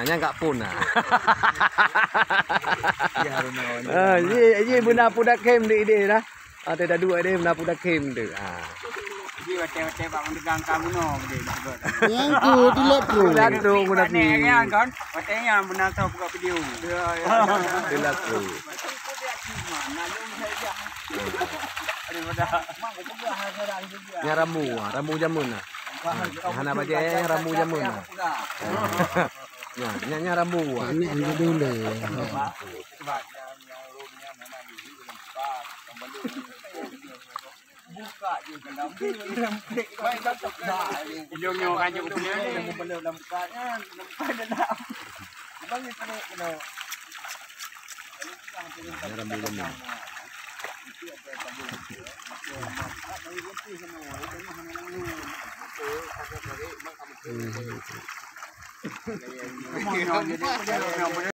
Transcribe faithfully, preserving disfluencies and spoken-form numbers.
Nyan gak pun nah. Ah, ye, ye beuna pudak khem di ideh dah. Ah, teuh daduek ideh beuna pudak khem tu. Ah. Jadi watèe-watèe bak meudeugang ka bunoe beude disebut. Nyang tu dilat tu. Dilat tu guna pi. Kan kan? Watèe nyan beuna tau buka video. Ya, ya. Dilat tu. Nyan rambu, ah, rambu jameun nah. Hana bajèe nyan rambu jameun nah. Nyan, nyan, nyan rambu, ah. Ini yang dulu.